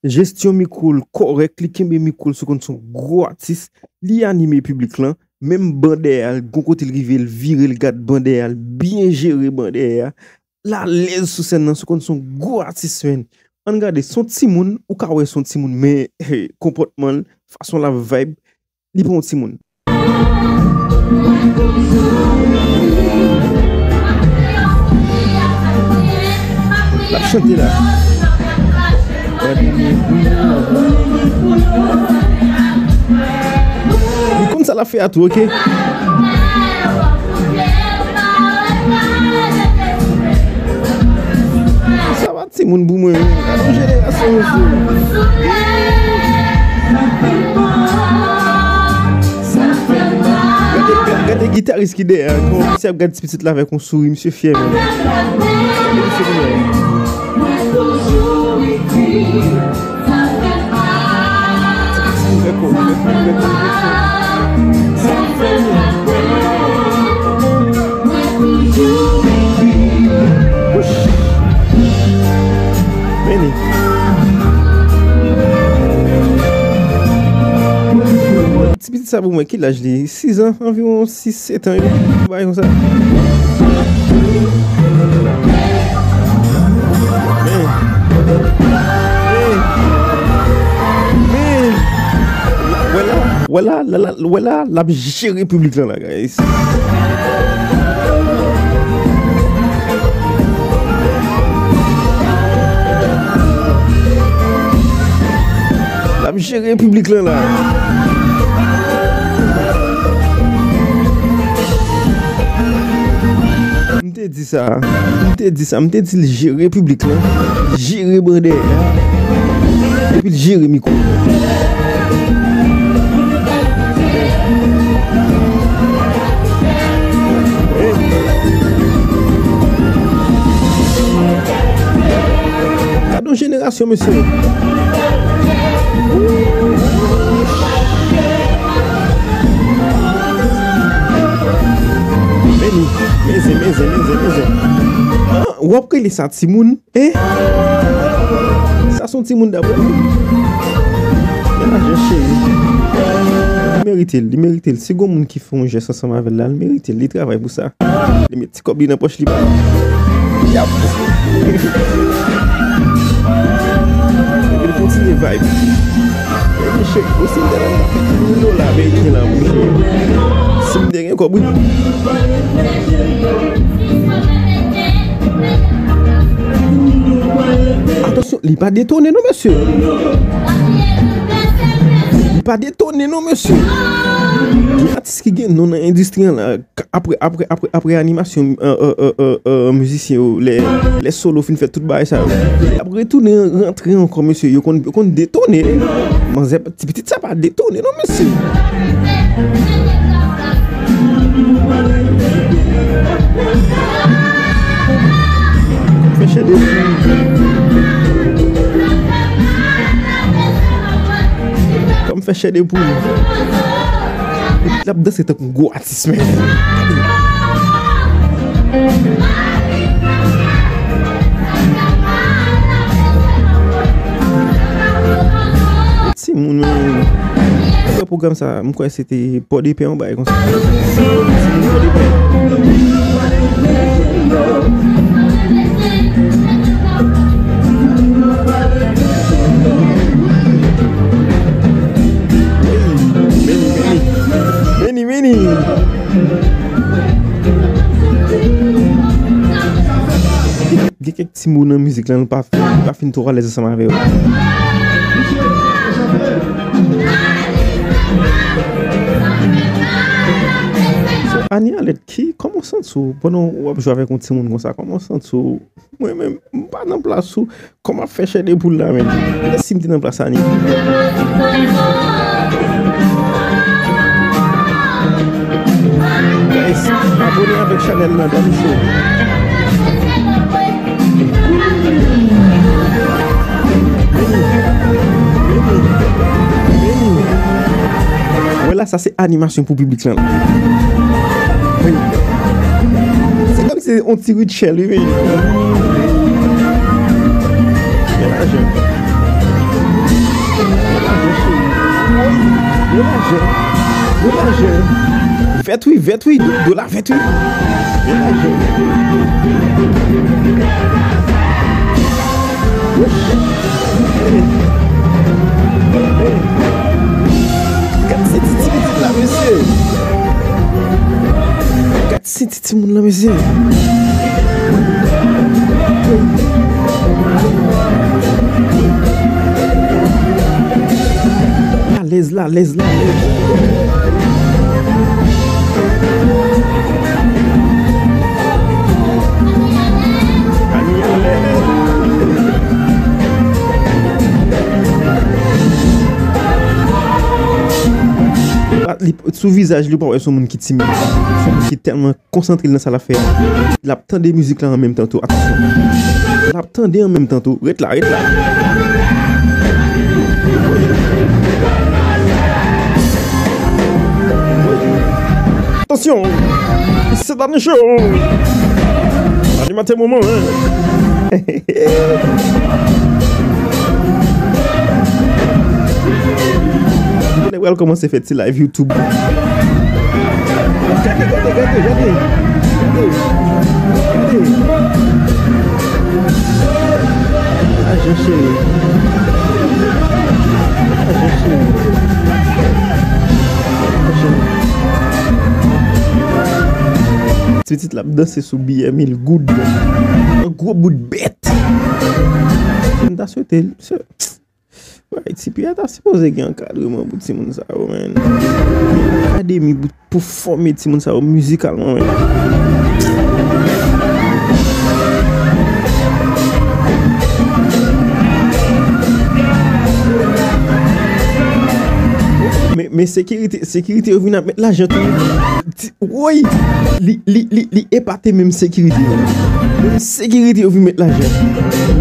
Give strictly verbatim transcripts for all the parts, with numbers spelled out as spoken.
Jesyon mikwo l kòrèk, li kenbe mikwo l sou konn se yon gwo atis, li anime piblik lan, menm ban dèyè a, gon kote l rive, l vire, l gad ban dèyè a, l byen jere ban dèyè a, l alèz sou sèn nan, sou konn se yon gwo atis, menn. Ann gade, se yon timoun, ou ka wè se yon timoun, men, hey, konpòtman l, fason l ap vibe, li pa yon timoun. L ap chante la. Li konn sa l ap fè a tou, oke? Sa pa timoun pou mwen, men. Gade yon jenerasyon, mesye. Gade, gade, gade gitaris ki dèyè a. Kòman misye ap gade ti pitit la avèk yon souri, misye fyè, menn. Gade misye konsa. Ti pitit mwen fè kò, mwen fè kò, mwen fè kò. Wouch. Vini. Ti pitit sa pou mwen, ki laj li? Sis an, anviwon sis, sèt an, yon bagay konsa. Men. Men. Men. Wè la, wè la, la, la, wè la, l ap jere piblik lan la, guys. L ap jere piblik lan la. M te di sa, m te di sa, m te di l jere piblik lan, jere ban dèyè a, epi l jere mikwo. Gade yon jenerasyon, mesye. Vini, mezanmi, mezanmi, mezanmi, mezanmi. Ah, w ap rele sa timoun? Eh? Sa se yon timoun daprè ou? Men lajan cheri. Li merite l, li merite l. Si gon moun ki fè yon jès ansanm avè l la, li merite l. Li travay pou sa. Li met ti kòb li nan pòch li ba. Yap. Epi l kontinye vibe. Epi chèk, o simitè la, mil dola ameriken la, monchè. Simitè gen kòb, wi. Atansyon, li pa detone non, mesye. Li pa detone non, mesye. Gen atis ki gen non nan endistri an la. Apre, apre, apre, apre animasyon, euh, euh, euh, euh, euh, mizisyen yo, lè, lè solo fin fè tout bagay sa yo, y ap retounen rantre ankò, mesye. Yo konn, yo konn detone. Manzè, ti pitit sa pa detone non, mesye. Fè chè de poul. Kòm fè chè de poul. L ap danse tankou yon gwo atis, men. Timoun, men. Apre pwogram sa, m kwè se te Pòdepè, yon bagay konsa. Timoun Pòdepè. Vini, vini, vini. Vini, vini. Gen, gen kèk ti mo nan mizik lan, nou pa, nou pa fin twò alèz ansanm avè yo. So, Anie Alerte, ki, kòman w santi w pandan w ap jwe avèk yon timoun konsa? Kòman w santi w? Mwen menm, m pa nan plas ou. Kòman ap fè chè de poul la, menn? Menm si m te nan plas Anie. Guys, abone avèk chanèl lan, Dani Show. Vini, vini, vini. Wè la, sa se animasyon pou piblik lan. Wi. Se kòm se yon ti rituèl, wi, men. Men lajan. Yo lajan. Yo lajan. Vèt wi, vèt wi. Do, dola vèt wi. Yo lajan. Wouch. Hey. Hey. Gad senti ti pitit la, mesye. Gad senti timoun la, mesye. Alèz la, alèz la, alèz. Li, sou vizaj li, ou pa wè se yon moun ki timid. Se yon moun ki tèlman konsantre l nan sa l ap fè a. L ap tande mizik la an menm tan tou. Atansyon. L ap tande an menm tan tou. Ret la, ret la. Atansyon. Se Dany Show. Animatè moman, hein. Kounye a pral kòmanse fè ti live YouTube. Gade, gade, gade, gade. Gade. Gade. Lajan cheri. Lajan cheri. Lajan cheri. Ti pitit la ap danse sou biyè mil goud. Yon gwo bout bèt. M ta swete se, Ti P A ta sipoze gen ankadreman pou timoun sa yo, man. Akademi pou, pou fòme timoun sa yo mizikalman, man. Men, men sekirite, sekirite yo vin ap met lajan tou. Ti, woy! Li, li, li, li epate menm sekirite yo. Menm sekirite yo vin met lajan.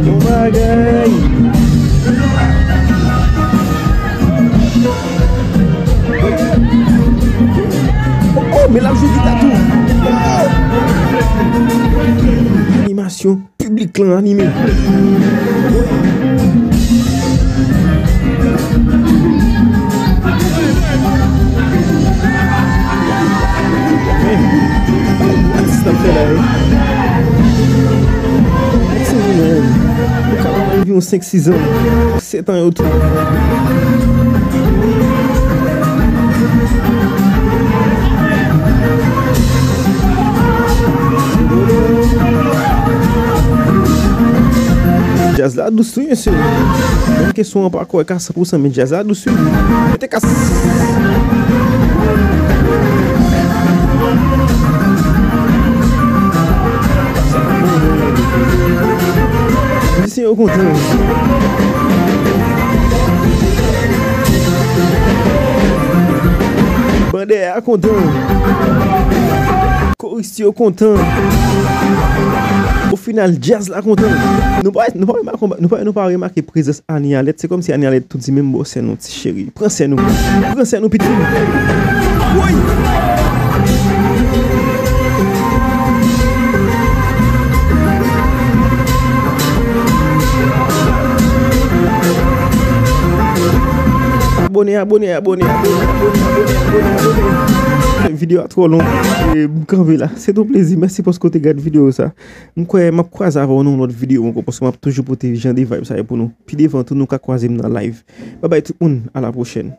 Bon bagay! Oh, oh, men l ap jwe gita tou. Animasyon. Piblik lan anime. Men, atis n ap fè la, wi. Ti moun, men, yo ka anviwon senk, sis an. Setan yo tou. Djaz la dous wi, mesye. Menm ke son an pa kwè ka san pou san, men djaz la dous wi. Mete kas. Mizisyen yo kontan. Bandè a kontan. Koris yo kontan. O final, djaz la kontan. Nou pa, nou pa remake, nou pa, nou pa remake prezans Anie Alerte. Se kòmsi Anie Alerte tou di menm bò sèn nou, ti cheri. Pran sèn nou. Pran sèn nou, pitit. Woy! Abone, abone, abone, abone. Videyo a twò long. E, m kanpe la. Se yon plezi. Mèsi paske w te gade videyo sa. M kwè m ap kwaze avè w nan yon lòt videyo ankò, paske m ap toujou pote jan de vibe sa yo pou nou. Pi devan tou, nou ka kwaze m nan live. Babay tout moun, a la pwochèn.